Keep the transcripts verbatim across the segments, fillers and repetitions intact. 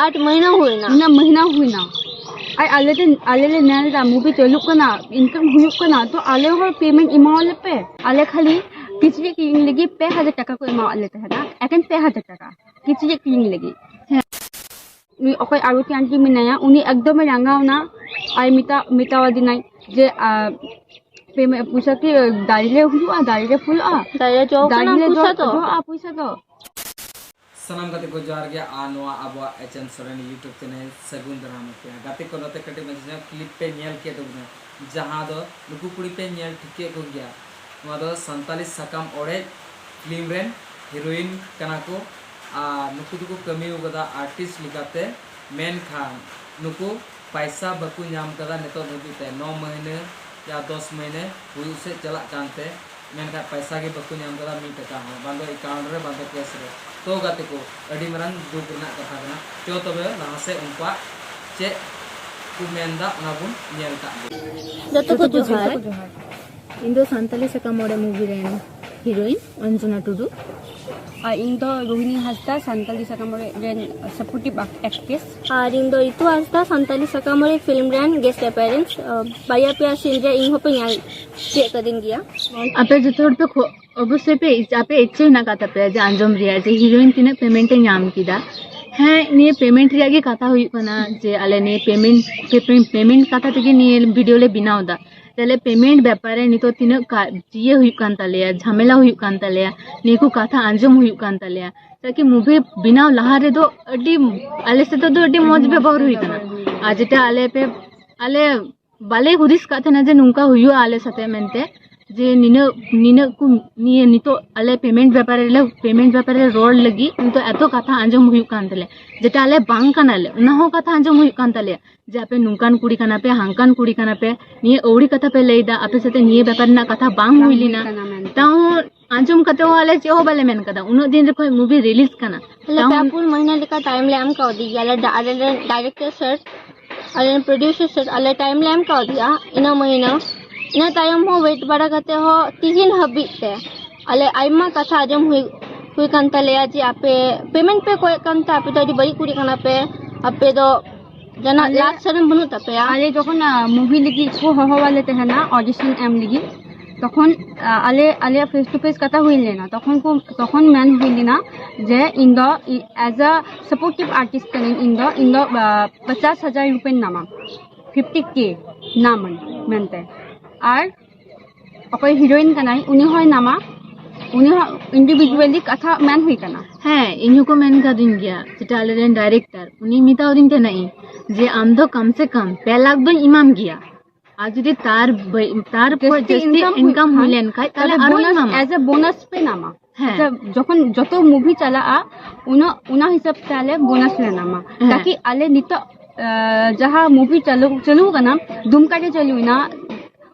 ᱟᱴ ᱢᱟᱹᱦᱱᱟᱹ ᱦᱩᱭᱱᱟ᱾ ᱩᱱᱟᱹᱜ ᱢᱟᱹᱦᱱᱟᱹ ᱦᱩᱭᱱᱟ᱾ ᱟᱨ ᱟᱞᱮ ᱫᱚ, ᱟᱞᱮ ᱞᱮ ᱧᱮᱞ ᱮᱫᱟ, movie ᱪᱟᱹᱞᱩᱜ ᱠᱟᱱᱟ, income ᱦᱩᱭᱩᱜ ᱠᱟᱱᱟ, ᱛᱚ ᱟᱞᱮ ᱦᱚᱸ payment ᱮᱢᱟᱣᱟᱞᱮ ᱯᱮ᱾ ᱟᱞᱮ ᱠᱷᱟᱹᱞᱤ ᱠᱤᱪᱨᱤᱡ ᱠᱤᱨᱤᱧ ᱞᱟᱹᱜᱤᱫ ᱯᱮ ᱦᱟᱡᱟᱨ ᱴᱟᱠᱟ ᱠᱚ ᱮᱢᱟᱣᱟᱫ ᱞᱮ ᱛᱟᱦᱮᱱᱟ, ᱮᱠᱮᱱ ᱯᱮ ᱦᱟᱡᱟᱨ ᱴᱟᱠᱟ ᱠᱤᱪᱨᱤᱡ ᱠᱤᱨᱤᱧ ᱞᱟᱹᱜᱤᱫ᱾ ᱦᱮᱸ᱾ ᱩᱱᱤ ᱚᱠᱚᱭ ᱟᱨᱚᱛᱤ aunty ᱢᱮᱱᱟᱭᱟ, ᱩᱱᱤ ᱮᱠᱫᱚᱢᱮ ᱨᱟᱸᱜᱟᱣᱱᱟ᱾ ᱟᱨ ᱢᱮᱛᱟ, ᱢᱮᱛᱟᱣᱟᱫᱤᱱᱟᱭ ᱡᱮ, ᱟ, payment ᱯᱚᱭᱥᱟ ᱠᱤ ᱫᱟᱨᱮ ᱨᱮ ᱦᱩᱭᱩᱜᱼᱟ, ᱫᱟᱨᱮ ᱨᱮ ᱯᱷᱩᱞᱟᱹᱜᱼᱟ? ᱫᱟᱨᱮ ᱨᱮ ᱡᱚ ᱫᱟᱨᱮ ᱠᱟᱱᱟ ᱨᱮ ᱯᱚᱭᱥᱟ ᱡᱚ, ᱫᱚ? ᱡᱚᱜᱼᱟ ᱯᱚᱭᱥᱟ ᱫᱚ? ᱥᱟᱱᱟᱢ ᱜᱟᱛᱮ ᱠᱚ ᱡᱚᱦᱟᱨ ᱜᱮ, ᱟᱨ ᱱᱚᱣᱟ ᱟᱵᱚᱣᱟᱜ ᱮᱪ ᱮᱱ ᱥᱚᱨᱮᱱ YouTube channel ᱥᱟᱹᱜᱩᱱ ᱫᱟᱨᱟᱢ ᱯᱮ᱾ ᱜᱟᱛᱮ ᱠᱚ, ᱱᱚᱛᱮ ᱠᱟᱹᱴᱤᱡ ᱢᱟᱹᱡᱷᱤ ᱧᱚᱜ clip ᱯᱮ ᱧᱮᱞ ᱠᱮᱫ ᱛᱟᱵᱚᱱᱟ, ᱡᱟᱦᱟᱸ ᱫᱚ ᱱᱩᱠᱩ ᱠᱩᱲᱤ ᱯᱮ ᱧᱮᱞ ᱴᱷᱤᱠ ᱠᱮᱫ ᱠᱚ ᱜᱮᱭᱟ᱾ ᱱᱚᱣᱟ ᱫᱚ ᱥᱟᱱᱛᱟᱞᱤ ᱥᱟᱠᱟᱢ ᱚᱲᱮᱡ film ᱨᱮᱱ heroine ᱠᱟᱱᱟ ᱠᱚ, ᱟᱨ ᱱᱩᱠᱩ ᱫᱚᱠᱚ ᱠᱟᱹᱢᱤ ᱟᱠᱟᱫᱟ artist ᱞᱮᱠᱟᱛᱮ, ᱢᱮᱱᱠᱷᱟᱱ ᱱᱩᱠᱩ ᱯᱟᱭᱥᱟ ᱵᱟᱠᱚ ᱧᱟᱢ ᱠᱟᱫᱟ ᱱᱤᱛᱚᱜ ᱫᱷᱟᱹᱵᱤᱡ ᱛᱮ, ᱱᱚ ᱢᱟᱹᱦᱱᱟᱹ ᱭᱟ ᱫᱚᱥ ᱢᱟᱹᱦᱱᱟᱹ ᱦᱩᱭᱩᱜ ᱥᱮᱫ ᱪᱟᱞᱟᱜ ᱠᱟᱱᱛᱮ, ᱢᱮᱱᱠᱷᱟᱱ ᱯᱟᱭᱥᱟ ᱜᱮ ᱵᱟᱠᱚ ᱧᱟᱢ ᱠᱟᱫᱟ, ᱢᱤᱫ ᱴᱟᱠᱟ ᱦᱚᱸ, ᱵᱟᱝ ᱫᱚ account ᱨᱮ, ᱵᱟᱝ ᱫᱚ cash ᱨᱮ᱾ ᱛᱚ ᱜᱟᱛᱮ ᱠᱚ, ᱟᱹᱰᱤ ᱢᱟᱨᱟᱝ ᱫᱩᱠ ᱨᱮᱱᱟᱜ ᱠᱟᱛᱷᱟ ᱠᱟᱱᱟ᱾ ᱪᱚ ᱛᱚᱵᱮ ᱞᱟᱦᱟ ᱥᱮᱫ ᱩᱱᱠᱩᱣᱟᱜ ᱪᱮᱫ ᱠᱚ ᱢᱮᱱᱫᱟ, ᱚᱱᱟ ᱵᱚᱱ ᱧᱮᱞ ᱠᱟᱜ ᱜᱮ᱾ ᱡᱚᱛᱚ ᱠᱚ ᱡᱚᱦᱟᱨ᱾ ᱤᱧ ᱫᱚ ᱥᱟᱱᱛᱟᱞᱤ ᱥᱟᱠᱟᱢ ᱚᱲᱮᱡ movie ᱨᱮᱱ heroine ᱚᱧᱡᱚᱱᱟ ᱴᱩᱰᱩ᱾ ᱟᱨ ᱤᱧ ᱫᱚ ᱨᱳᱦᱤᱱᱤ ᱦᱟᱸᱥᱫᱟ, ᱥᱟᱱᱛᱟᱞᱤ ᱥᱟᱠᱟᱢ ᱚᱲᱮᱡ ᱨᱮᱱ supportive actress᱾ ᱟᱨ ᱤᱧ ᱫᱚ ᱨᱤᱛᱩ ᱦᱟᱸᱥᱫᱟ, ᱥᱟᱱᱛᱟᱞᱤ ᱥᱟᱠᱟᱢ ᱚᱲᱮᱡ film ᱨᱮᱱ guest appearance᱾ ᱟᱸ, ᱵᱟᱨᱭᱟ ᱯᱮᱭᱟ scene ᱨᱮ ᱤᱧ ᱦᱚᱸᱯᱮ ᱧᱮᱞ ᱛᱤᱭᱳᱜ ᱠᱟᱹᱫᱤᱧ ᱜᱮᱭᱟ᱾ ᱟᱯᱮ ᱡᱚᱛᱚ ᱦᱚᱲ ᱯᱮ ᱠᱷᱚ-, ᱚᱵᱚᱥᱥᱳᱭ ᱯᱮ ᱤᱪ-, ᱟᱯᱮ ᱤᱪᱪᱷᱟᱹ ᱦᱮᱱᱟᱜ ᱟᱠᱟᱫ ᱛᱟᱯᱮᱭᱟ ᱡᱮ ᱟᱸᱡᱚᱢ ᱨᱮᱭᱟᱜ ᱡᱮ heroine ᱛᱤᱱᱟᱹᱜ payment ᱮ ᱧᱟᱢ ᱠᱮᱫᱟ᱾ ᱦᱮᱸ, ᱱᱤᱭᱟᱹ payment ᱨᱮᱭᱟᱜ ᱜᱮ ᱠᱟᱛᱷᱟ ᱦᱩᱭᱩᱜ ᱠᱟᱱᱟ ᱡᱮ ᱟᱞᱮ ᱱᱤᱭᱟᱹ payment, pay-, pay-, payment ᱠᱟᱛᱷᱟ ᱛᱮᱜᱮ ᱱᱤᱭᱟᱹ video ᱞᱮ ᱵᱮᱱᱟᱣ ᱮᱫᱟ᱾ ᱛᱟᱦᱞᱮ payment ᱵᱮᱯᱟᱨ ᱨᱮ ᱱᱤᱛᱚᱜ ᱛᱤᱱᱟᱹᱜ ᱠᱟ-, ᱤᱭᱟᱹ ᱦᱩᱭᱩᱜ ᱠᱟᱱ ᱛᱟᱞᱮᱭᱟ, ᱡᱷᱟᱢᱮᱞᱟ ᱦᱩᱭᱩᱜ ᱠᱟᱱ ᱛᱟᱞᱮᱭᱟ, ᱱᱤᱭᱟᱹ ᱠᱚ ᱠᱟᱛᱷᱟ ᱟᱸᱡᱚᱢ ᱦᱩᱭᱩᱜ ᱠᱟᱱ ᱛᱟᱞᱮᱭᱟ᱾ ᱛᱟᱠᱤ movie ᱵᱮᱱᱟᱣ ᱞᱟᱦᱟ ᱨᱮᱫᱚ ᱟᱹᱰᱤ, ᱟᱞᱮ ᱥᱮᱫ ᱫᱚ ᱟᱹᱰᱤ ᱢᱚᱡᱽ ᱵᱮᱵᱚᱦᱟᱨ ᱦᱩᱭ ᱠᱟᱱᱟ᱾ ᱟᱨ ᱡᱮᱴᱟ ᱟᱞᱮ ᱯᱮ, ᱟᱞᱮ ᱵᱟᱞᱮ ᱦᱩᱫᱤᱥ ᱠᱟᱜ ᱛᱟᱦᱮᱱᱟ ᱡᱮ ᱱᱚᱝᱠᱟ ᱦᱩᱭᱩᱜᱼᱟ ᱟᱞᱮ ᱥᱟᱛᱮ ᱢᱮᱱᱛᱮ, ᱡᱮ ᱱᱤᱱᱟᱹᱜ, ᱱᱤᱱᱟᱹᱜ ᱠᱚ, ᱱᱤᱭᱟᱹ ᱱᱤᱛᱚᱜ ᱟᱞᱮ payment ᱵᱮᱯᱟᱨ ᱨᱮᱞᱮ, payment ᱵᱮᱯᱟᱨ ᱨᱮ ᱨᱚᱲ ᱞᱟᱹᱜᱤᱫ ᱱᱤᱛᱚᱜ ᱮᱛᱚ ᱠᱟᱛᱷᱟ ᱟᱸᱡᱚᱢ ᱦᱩᱭᱩᱜ ᱠᱟᱱ ᱛᱟᱞᱮ, ᱡᱮᱴᱟ ᱟᱞᱮ ᱵᱟᱝ ᱠᱟᱱᱟᱞᱮ, ᱚᱱᱟ ᱦᱚᱸ ᱠᱟᱛᱷᱟ ᱟᱸᱡᱚᱢ ᱦᱩᱭᱩᱜ ᱠᱟᱱ ᱛᱟᱞᱮᱭᱟ ᱡᱮ ᱟᱯᱮ ᱱᱚᱝᱠᱟᱱ ᱠᱩᱲᱤ ᱠᱟᱱᱟ ᱯᱮ, ᱦᱟᱝᱠᱟᱱ ᱠᱩᱲᱤ ᱠᱟᱱᱟ ᱯᱮ, ᱱᱤᱭᱟᱹ ᱟᱹᱣᱲᱤ ᱠᱟᱛᱷᱟ ᱯᱮ ᱞᱟᱹᱭᱫᱟ, ᱟᱯᱮ ᱥᱟᱛᱮ ᱱᱤᱭᱟᱹ ᱵᱮᱯᱟᱨ ᱨᱮᱱᱟᱜ ᱠᱟᱛᱷᱟ ᱵᱟᱝ ᱦᱩᱭ ᱞᱮᱱᱟ᱾ ᱛᱟᱣ ᱟᱸᱡᱚᱢ ᱠᱟᱛᱮ ᱦᱚᱸ ᱟᱞᱮ ᱪᱮᱫ ᱦᱚᱸ ᱵᱟᱞᱮ ᱢᱮᱱ ᱠᱟᱫᱟ, ᱩᱱᱟᱹᱜ ᱫᱤᱱ ᱨᱮ ᱠᱷᱚᱡ movie release ᱠᱟᱱᱟ᱾ ᱟᱞᱮ ᱛᱟᱣ ᱯᱮ ᱯᱩᱱ ᱢᱟᱹᱦᱱᱟᱹ ᱞᱮᱠᱟ time ᱞᱮ ᱮᱢ ᱠᱟᱣᱫᱮ ᱜᱮᱭᱟ, ᱟᱞᱮ ᱰᱟ-, ᱟᱞᱮ ᱨᱮᱱ director sir, ᱟᱞᱮ ᱨᱮᱱ producer sir, ᱟᱞᱮ time ᱞᱮ ᱮᱢ ᱠᱟᱣᱫᱮᱭᱟ ᱤᱱᱟᱹ ᱢᱟᱹᱦᱱᱟᱹ᱾ ᱤᱱᱟᱹ ᱛᱟᱭᱚᱢ ᱦᱚᱸ wait ᱵᱟᱲᱟ ᱠᱟᱛᱮ ᱦᱚᱸ ᱛᱤᱦᱤᱧ ᱦᱟᱹᱵᱤᱡ ᱛᱮ ᱟᱞᱮ ᱟᱭᱢᱟ ᱠᱟᱛᱷᱟ ᱟᱸᱡᱚᱢ ᱦᱩᱭᱩᱜ, ᱦᱩᱭ ᱠᱟᱱ ᱛᱟᱞᱮᱭᱟ ᱡᱮ ᱟᱯᱮ ᱯᱮᱢᱮᱱᱴ ᱯᱮ ᱠᱚᱭᱮᱫ ᱠᱟᱱ ᱛᱮ ᱟᱯᱮ ᱫᱚ ᱟᱹᱰᱤ ᱵᱟᱹᱲᱤᱡ ᱠᱩᱲᱤ ᱠᱟᱱᱟ ᱯᱮ, ᱟᱯᱮ ᱫᱚ ᱡᱟᱦᱟᱱᱟᱜ ᱟᱞᱮ ᱞᱟᱡ ᱥᱚᱨᱚᱢ ᱵᱟᱹᱱᱩᱜ ᱛᱟᱯᱮᱭᱟ᱾ ᱟᱞᱮ ᱡᱚᱠᱷᱚᱱ ᱢᱩᱵᱷᱤ ᱞᱟᱹᱜᱤᱫ ᱠᱚ ᱦᱚᱦᱚᱣᱟᱞᱮ ᱛᱟᱦᱮᱱᱟ ᱚᱰᱤᱥᱚᱱ ᱮᱢ ᱞᱟᱹᱜᱤᱫ, ᱛᱚᱠᱷᱚᱱ ᱟᱞᱮ ᱟᱞᱮᱭᱟᱜ ᱯᱷᱮᱥ ᱴᱩ ᱯᱷᱮᱥ ᱠᱟᱛᱷᱟ ᱦᱩᱭ ᱞᱮᱱᱟ᱾ ᱛᱚᱠᱷᱚᱱ ᱠᱚ ᱛᱚᱠᱷᱚᱱ ᱢᱮᱱ ᱦᱩᱭ ᱞᱮᱱᱟ ᱡᱮ ᱤᱧ ᱫᱚ ᱮᱡ ᱟ ᱥᱟᱯᱳᱨᱴᱤᱵᱷ ᱟᱨᱴᱤᱥᱴ ᱠᱟᱹᱱᱟᱹᱧ, ᱤᱧ ᱫᱚ ᱤᱧ ᱫᱚ ᱯᱚᱪᱟᱥ ᱦᱟᱡᱟᱨ ᱨᱩᱯᱤᱧ ᱧᱟᱢᱟ, ᱯᱷᱤᱯᱴᱤ ᱠᱮ ᱧᱟᱢᱟᱹᱧ ᱢᱮᱱᱛᱮ᱾ ᱟᱨ ᱚᱠᱚᱭ ᱦᱤᱨᱳᱭᱤᱱ ᱠᱟᱱᱟᱭ ᱩᱱᱤ ᱦᱚᱸᱭ ᱧᱟᱢᱟ, ᱩᱱᱤ ᱦᱚᱸ ᱤᱱᱰᱤᱵᱷᱤᱡᱩᱣᱟᱞᱤ ᱠᱟᱛᱷᱟ ᱢᱮᱱ ᱦᱩᱭ ᱠᱟᱱᱟ᱾ ᱦᱮᱸ, ᱤᱧ ᱦᱚᱸᱠᱚ ᱢᱮᱱ ᱠᱟᱫᱤᱧ ᱜᱮᱭᱟ, ᱡᱮᱴᱟ ᱟᱞᱮᱨᱮᱱ ᱰᱟᱭᱨᱮᱠᱴᱚᱨ, ᱩᱱᱤ ᱢᱮᱛᱟᱣᱫᱤᱧ ᱛᱟᱦᱮᱱᱟ ᱤᱧ ᱡᱮ ᱟᱢ ᱫᱚ ᱠᱚᱢ ᱥᱮ ᱠᱚᱢ ᱯᱮ ᱞᱟᱠᱷ ᱫᱚᱧ ᱮᱢᱟᱢ ᱜᱮᱭᱟ, ᱟᱨ ᱡᱩᱫᱤ ᱛᱟᱨ ᱵᱟᱹ- ᱛᱟᱨ ᱯᱚᱨ ᱡᱟᱹᱥᱛᱤ ᱡᱟᱹᱥᱛᱤ ᱤᱱᱠᱟᱢ ᱦᱩᱭᱩᱜ ᱤᱱᱠᱟᱢ ᱦᱩᱭ ᱠᱷᱟᱱ, ᱞᱮᱱ ᱠᱷᱟᱡ ᱛᱟᱦᱞᱮ ᱛᱟᱦᱞᱮ ᱟᱨᱦᱚᱸᱧ ᱵᱳᱱᱟᱥ, ᱮᱢᱟᱢᱟ᱾ ᱮᱡ ᱮ ᱵᱳᱱᱟᱥ ᱯᱮ ᱧᱟᱢᱟ᱾ ᱦᱮᱸ᱾ ᱟᱪᱪᱷᱟ, ᱡᱚᱠᱷᱚᱱ ᱡᱚᱛᱚ ᱢᱩᱵᱷᱤ ᱪᱟᱞᱟᱜᱼᱟ, ᱩᱱᱟᱹᱜ ᱚᱱᱟ ᱦᱤᱥᱟᱹᱵ ᱛᱮ ᱟᱞᱮ ᱵᱳᱱᱟᱥ ᱞᱮ ᱧᱟᱢᱟ᱾ ᱦᱮᱸ᱾ ᱛᱟᱠᱤ ᱟᱞᱮ ᱱᱤᱛᱚᱜ ᱟᱸ, ᱡᱟᱦᱟᱸ ᱢᱩᱵᱷᱤ ᱪᱟᱹᱞᱩ ᱪᱟᱹᱞᱩ ᱠᱟᱱᱟ, ᱫᱩᱢᱠᱟ ᱨᱮ ᱪᱟᱹᱞᱩᱭᱮᱱᱟ,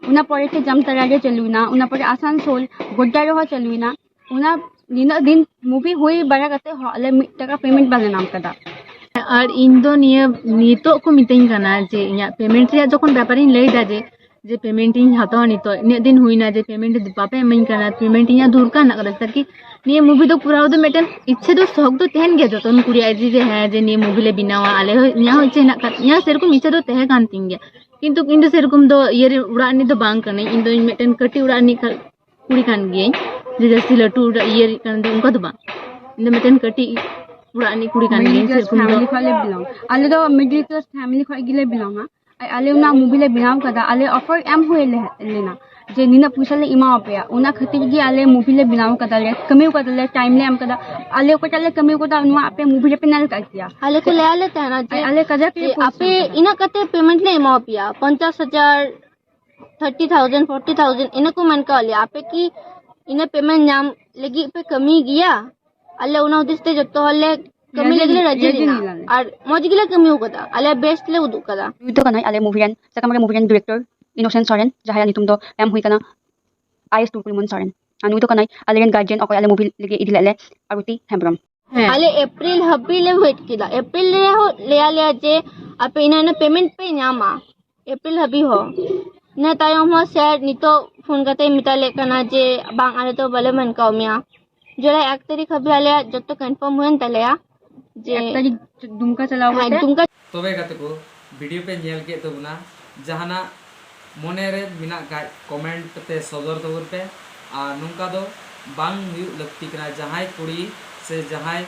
ᱚᱱᱟ ᱯᱚᱨᱮ ᱛᱮ ᱡᱟᱢᱛᱟᱨᱟ ᱨᱮ ᱪᱟᱹᱞᱩᱭᱮᱱᱟ, ᱚᱱᱟ ᱯᱚᱨᱮ ᱟᱥᱟᱱᱥᱳᱞ, ᱜᱳᱰᱰᱟ ᱨᱮᱦᱚᱸ ᱪᱟᱹᱞᱩᱭᱮᱱᱟ᱾ ᱚᱱᱟ ᱱᱤᱱᱟᱹᱜ ᱫᱤᱱ ᱢᱩᱵᱷᱤ ᱦᱩᱭ ᱵᱟᱲᱟ ᱠᱟᱛᱮ ᱦᱚᱸ ᱟᱞᱮ ᱢᱤᱫ ᱴᱟᱠᱟ ᱯᱮᱢᱮᱱᱴ ᱵᱟᱞᱮ ᱧᱟᱢ ᱠᱟᱫᱟ᱾ ᱟᱨ ᱤᱧ ᱫᱚ ᱱᱤᱭᱟᱹ ᱱᱤᱛᱚᱜ ᱠᱚ ᱢᱤᱛᱟᱹᱧ ᱠᱟᱱᱟ ᱡᱮ ᱤᱧᱟᱹᱜ ᱯᱮᱢᱮᱱᱴ ᱨᱮᱭᱟᱜ ᱡᱚᱠᱷᱚᱱ ᱵᱮᱯᱟᱨᱤᱧ ᱞᱟᱹᱭ ᱫᱟ ᱡᱮ, ᱡᱮ ᱯᱮᱢᱮᱱᱴ ᱤᱧ ᱦᱟᱛᱟᱣᱟ ᱱᱤᱛᱚᱜ, ᱤᱱᱟᱹᱜ ᱫᱤᱱ ᱦᱩᱭᱱᱟ ᱡᱮ ᱯᱮᱢᱮᱱᱴ ᱵᱟᱯᱮ ᱤᱢᱟᱹᱧ ᱠᱟᱱᱟ, ᱯᱮᱢᱮᱱᱴ ᱤᱧᱟᱹᱜ ᱫᱚᱨᱠᱟᱨ ᱦᱮᱱᱟᱜ ᱠᱟᱫᱟ, ᱛᱟᱠᱤ ᱱᱤᱭᱟᱹ ᱢᱩᱵᱷᱤ ᱫᱚ ᱠᱚᱨᱟᱣ ᱫᱚ ᱢᱤᱫᱴᱮᱱ ᱤᱪᱪᱷᱟᱹ ᱫᱚ ᱥᱚᱠ ᱫᱚ ᱛᱟᱦᱮᱱ ᱜᱮᱭᱟ ᱡᱚᱛᱚᱱ ᱠᱩᱲᱤᱭᱟᱜ ᱡᱮ, ᱡᱮ ᱦᱮᱸ ᱡᱮ ᱱᱤᱭᱟᱹ ᱢᱩᱵᱷᱤ ᱞᱮ ᱵᱮᱱᱟᱣᱟ, ᱟᱞᱮ ᱦᱚᱸ ᱤᱧᱟᱹᱜ ᱦᱚᱸ ᱤᱪᱪᱷᱟᱹ ᱦᱮᱱᱟᱜ ᱠᱟᱫ ᱛᱤᱧᱟᱹ, ᱥᱮᱨᱚᱠᱚᱢ ᱤᱪᱪᱷᱟᱹ ᱫᱚ ᱛᱟᱦᱮᱸ ᱠᱟᱱ ᱛᱤᱧ ᱜᱮᱭᱟ, ᱠᱤᱱᱛᱩ ᱤᱧ ᱫᱚ ᱥᱮᱨᱚᱠᱚᱢ ᱫᱚ ᱤᱭᱟᱹ ᱨᱮ ᱚᱲᱟᱜ ᱨᱤᱱᱤᱡ ᱫᱚ ᱵᱟᱝ ᱠᱟᱹᱱᱟᱹᱧ, ᱤᱧ ᱫᱚ ᱢᱤᱫᱴᱮᱱ ᱠᱟᱹᱴᱤᱡ ᱚᱲᱟᱜ ᱨᱤᱱᱤᱡ ᱠᱟ- ᱠᱩᱲᱤ ᱠᱟᱱ ᱜᱤᱭᱟᱹᱧ, ᱡᱮ ᱡᱟᱹᱥᱛᱤ ᱞᱟᱹᱴᱩ ᱤᱭᱟᱹ ᱨᱤᱱᱤᱡ ᱠᱟᱱ ᱫᱚ ᱚᱱᱠᱟ ᱫᱚ ᱵᱟᱝ, ᱤᱧ ᱫᱚ ᱢᱤᱫᱴᱮᱱ ᱠᱟᱹᱴᱤᱡ ᱚᱲᱟᱜ ᱨᱤᱱᱤᱡ ᱠᱩᱲᱤ ᱠᱟᱱ ᱜᱤᱭᱟᱹᱧ, ᱢᱤᱰᱤᱞ ᱠᱞᱟᱥ ᱥᱮᱨᱚᱠᱚᱢ ᱫᱚ᱾ ᱯᱷᱮᱢᱤᱞᱤ ᱠᱷᱚᱱ ᱞᱮ ᱵᱤᱞᱚᱝ, ᱟᱞᱮ ᱫᱚ ᱢᱤᱰᱤᱞ ᱠᱞᱟᱥ ᱯᱷᱮᱢᱤᱞᱤ ᱠᱷᱚᱱ ᱜᱮᱞᱮ ᱵᱤᱞᱚᱝᱟ᱾ ᱟᱨ ᱟᱞᱮ ᱚᱱᱟ ᱢᱩᱵᱷᱤ ᱞᱮ ᱵᱮᱱᱟᱣ ᱠᱟᱫᱟ, ᱟᱞᱮ ᱚᱯᱷᱟᱨ ᱮᱢ ᱦᱩᱭ ᱞᱮ- ᱞᱮᱱᱟ ᱡᱮ ᱱᱤᱱᱟᱹᱜ ᱯᱚᱭᱥᱟ ᱞᱮ ᱮᱢᱟᱣ ᱯᱮᱭᱟ, ᱚᱱᱟ ᱠᱷᱟᱹᱛᱤᱨ ᱜᱮ ᱟᱞᱮ ᱢᱩᱵᱷᱤ ᱞᱮ ᱵᱮᱱᱟᱣ ᱠᱟᱫᱟ, ᱞᱮ ᱠᱟᱹᱢᱤ ᱠᱟᱫᱟ, ᱞᱮ ᱴᱟᱭᱤᱢ ᱞᱮ ᱮᱢ ᱠᱟᱫᱟ᱾ ᱟᱞᱮ ᱚᱠᱚᱭᱴᱟᱜ ᱞᱮ ᱠᱟᱹᱢᱤ ᱠᱟᱫᱟ ᱱᱚᱣᱟ ᱟᱯᱮ ᱢᱩᱵᱷᱤ ᱨᱮᱯᱮ ᱧᱮᱞ ᱠᱟᱜ ᱜᱮᱭᱟ᱾ ᱟᱞᱮ ᱠᱚ ᱞᱟᱹᱭ ᱟᱞᱮ ᱛᱟᱦᱮᱱᱟ ᱡᱮ ᱟᱨ ᱟᱞᱮ ᱠᱟᱡᱟᱠ ᱞᱮ ᱡᱮ ᱯᱚᱨᱤᱥᱨᱚᱢ ᱟᱯᱮ ᱠᱟᱫᱟ᱾ ᱤᱱᱟᱹᱜ ᱠᱟᱛᱮ ᱯᱮᱢᱮᱱᱴ ᱞᱮ ᱮᱢᱟᱣ ᱯᱮᱭᱟ, ᱯᱚᱧᱪᱟᱥ ᱦᱟᱡᱟᱨ, ᱛᱷᱟᱨᱴᱤ ᱛᱷᱟᱣᱡᱮᱱᱰ, ᱯᱷᱳᱨᱴᱤ ᱛᱷᱟᱣᱡᱮᱱᱰ, ᱤᱱᱟᱹ ᱠᱚ ᱢᱮᱱ ᱠᱟᱣᱟᱫ ᱞᱮᱭᱟ᱾ ᱟᱯᱮ ᱠᱤ ᱤᱱᱟᱹ ᱯᱮᱢᱮᱱᱴ ᱧᱟᱢ ᱞᱟᱹᱜᱤᱫ ᱯᱮ ᱠᱟᱹᱢᱤ ᱜᱮᱭᱟ? ᱟᱞᱮ ᱚᱱᱟ ᱦᱩᱫᱤᱥ ᱛᱮ ᱡᱚᱛᱚ ᱦᱚᱲ ᱞᱮ ᱠᱟᱹᱢᱤ ᱨᱟᱹᱡᱤ ᱞᱟᱹᱜᱤᱫ ᱞᱮ ᱨᱟᱹᱡᱤ ᱨᱟᱹᱡᱤ ᱞᱮᱱᱟ᱾ ᱞᱮᱱᱟᱞᱮ᱾ ᱟᱨ ᱢᱚᱡᱽ ᱜᱮᱞᱮ ᱠᱟᱹᱢᱤ ᱟᱠᱟᱫᱟ, ᱟᱞᱮ ᱵᱮᱥᱴ ᱞᱮ ᱩᱫᱩᱜ ᱠᱟᱫᱟ᱾ ᱱᱩᱭ ᱫᱚ ᱠᱟᱱᱟᱭ ᱟᱞᱮ ᱢᱩᱵᱷᱤ ᱨᱮᱱ, ᱥᱟᱠᱟᱢ ᱨᱮ ᱢᱩᱵᱷᱤ ᱨᱮᱱ ᱰᱤᱨᱮᱠᱴᱚᱨ ᱤᱱᱳᱥᱮᱱᱴ ᱥᱚᱨᱮᱱ, ᱡᱟᱦᱟᱸᱭᱟᱜ ᱧᱩᱛᱩᱢ ᱫᱚ ᱮᱢ ᱦᱩᱭ ᱠᱟᱱᱟ ᱟᱭ ᱮᱥ ᱴᱩᱞᱠᱩᱞᱢᱚᱱ ᱥᱚᱨᱮᱱ᱾ ᱟᱨ ᱱᱩᱭ ᱫᱚ ᱠᱟᱱᱟᱭ ᱟᱞᱮᱨᱮᱱ ᱜᱟᱨᱡᱮᱱ, ᱚᱠᱚᱭ ᱟᱞᱮ ᱢᱩᱵᱷᱤ ᱞᱟᱹᱜᱤᱫ ᱤᱫᱤ ᱞᱮᱫ ᱞᱮ, ᱟᱨᱚᱛᱤ ᱦᱮᱢᱵᱨᱚᱢ᱾ ᱦᱮᱸ᱾ ᱟᱞᱮ ᱮᱯᱨᱤᱞ ᱦᱟᱹᱵᱤᱡ ᱞᱮ ᱣᱮᱴ ᱠᱮᱫᱟ᱾ ᱮᱯᱨᱤᱞ ᱨᱮᱦᱚᱸ ᱞᱟᱹᱭ ᱟᱞᱮᱭᱟ ᱡᱮ ᱟᱯᱮ ᱤᱱᱟᱹ ᱤᱱᱟᱹ ᱯᱮᱢᱮᱱᱴ ᱯᱮ ᱧᱟᱢᱟ, ᱮᱯᱨᱤᱞ ᱦᱟᱹᱵᱤᱡ ᱦᱚᱸ᱾ ᱤᱱᱟᱹ ᱛᱟᱭᱚᱢ ᱦᱚᱸ ᱥᱮᱨ ᱱᱤᱛᱚᱜ ᱯᱷᱳᱱ ᱠᱟᱛᱮ ᱢᱮᱛᱟ ᱞᱮ ᱠᱟᱱᱟ ᱡᱮ ᱵᱟᱝ, ᱟᱞᱮ ᱫᱚ ᱵᱟᱞᱮ ᱢᱮᱱ ᱠᱟᱣ ᱢᱮᱭᱟ᱾ ᱡᱩᱞᱟᱭ ᱮᱠ ᱛᱟᱹᱨᱤᱠᱷ ᱦᱟᱹᱵᱤᱡ ᱟᱞᱮᱭᱟᱜ ᱡᱚᱛᱚ confirm ᱦᱩᱭᱮᱱ ᱛᱟᱞᱮᱭᱟ᱾ ᱡᱮ ᱮᱠ ᱛᱟᱹᱨᱤᱠᱷ ᱫᱩᱢᱠᱟ ᱪᱟᱞᱟᱣ ᱦᱮᱸ, ᱠᱟᱛᱮ᱾ ᱫᱩᱢᱠᱟ᱾ ᱛᱚᱵᱮ ᱜᱟᱛᱮ ᱠᱚ, video ᱯᱮ ᱧᱮᱞ ᱠᱮᱫ ᱛᱟᱵᱚᱱᱟ, ᱡᱟᱦᱟᱱᱟᱜ ᱢᱚᱱᱮ ᱨᱮ ᱢᱮᱱᱟᱜ ᱠᱷᱟᱡ comment ᱛᱮ ᱥᱚᱫᱚᱨ ᱛᱟᱵᱚᱱ ᱯᱮ᱾ ᱟᱨ ᱱᱚᱝᱠᱟ ᱫᱚ ᱵᱟᱝ ᱦᱩᱭᱩᱜ ᱞᱟᱹᱠᱛᱤ ᱠᱟᱱᱟ, ᱡᱟᱦᱟᱸᱭ ᱠᱩᱲᱤ ᱥᱮ ᱡᱟᱦᱟᱸᱭ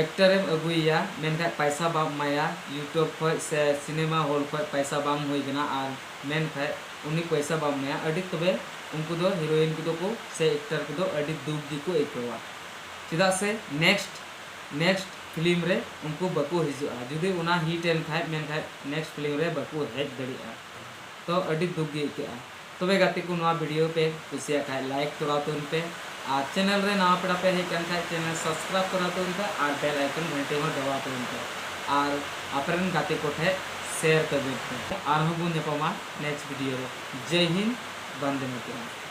actor ᱮᱢ ᱟᱹᱜᱩᱭᱮᱭᱟ, ᱢᱮᱱᱠᱷᱟᱡ ᱯᱟᱭᱥᱟ ᱵᱟᱢ ᱮᱢᱟᱭᱟ, YouTube ᱠᱷᱚᱡ ᱥᱮ cinema hall ᱠᱷᱚᱡ ᱯᱟᱭᱥᱟ ᱵᱟᱝ ᱦᱩᱭ ᱠᱟᱱᱟ, ᱟᱨ ᱢᱮᱱᱠᱷᱟᱡ ᱩᱱᱤ ᱯᱚᱭᱥᱟ ᱵᱟᱢ ᱮᱢᱟᱭᱟ, ᱟᱹᱰᱤ ᱛᱚᱵᱮ ᱩᱱᱠᱩ ᱫᱚ heroine ᱠᱚᱫᱚ ᱠᱚ ᱥᱮ actor ᱠᱚᱫᱚ ᱟᱹᱰᱤ ᱫᱩᱠ ᱜᱮᱠᱚ ᱟᱹᱭᱠᱟᱹᱣᱟ᱾ ᱪᱮᱫᱟᱜ ᱥᱮ next next film ᱨᱮ ᱩᱱᱠᱩ ᱵᱟᱠᱚ ᱦᱤᱡᱩᱜᱼᱟ᱾ ᱡᱩᱫᱤ ᱚᱱᱟ hit ᱮᱱ ᱠᱷᱟᱡ, ᱢᱮᱱᱠᱷᱟᱡ next film ᱨᱮ ᱵᱟᱠᱚ ᱦᱮᱡ ᱫᱟᱲᱮᱭᱟᱜᱼᱟ᱾ ᱛᱚ ᱟᱹᱰᱤ ᱫᱩᱠ ᱜᱮ ᱟᱹᱭᱠᱟᱹᱜᱼᱟ᱾ ᱛᱚᱵᱮ ᱜᱟᱛᱮ ᱠᱚ, ᱱᱚᱣᱟ video ᱯᱮ ᱠᱩᱥᱤᱭᱟᱜ ᱠᱷᱟᱡ like ᱛᱚᱨᱟ ᱛᱟᱵᱚᱱ ᱯᱮ, ᱟᱨ channel ᱨᱮ ᱱᱟᱣᱟ ᱯᱮᱲᱟ ᱯᱮ ᱦᱮᱡ ᱠᱟᱱ ᱠᱷᱟᱡ channel subscribe ᱛᱚᱨᱟ ᱛᱟᱵᱚᱱ ᱯᱮ, ᱟᱨ bell icon ᱜᱷᱟᱱᱴᱤ ᱦᱚᱸ ᱫᱟᱵᱟᱣ ᱛᱟᱵᱚᱱ ᱯᱮ, ᱟᱨ ᱟᱯᱮ ᱨᱮᱱ ᱜᱟᱛᱮ ᱠᱚ ᱴᱷᱮᱡ share ᱛᱟᱵᱚᱱ ᱯᱮ᱾ ᱟᱨᱦᱚᱸ ᱵᱚᱱ ᱧᱟᱯᱟᱢᱟ next video ᱨᱮ᱾ ᱡᱟᱭ ᱦᱤᱱᱫ, ᱵᱚᱱᱫᱮ ᱢᱟᱛᱚᱨᱟᱢ᱾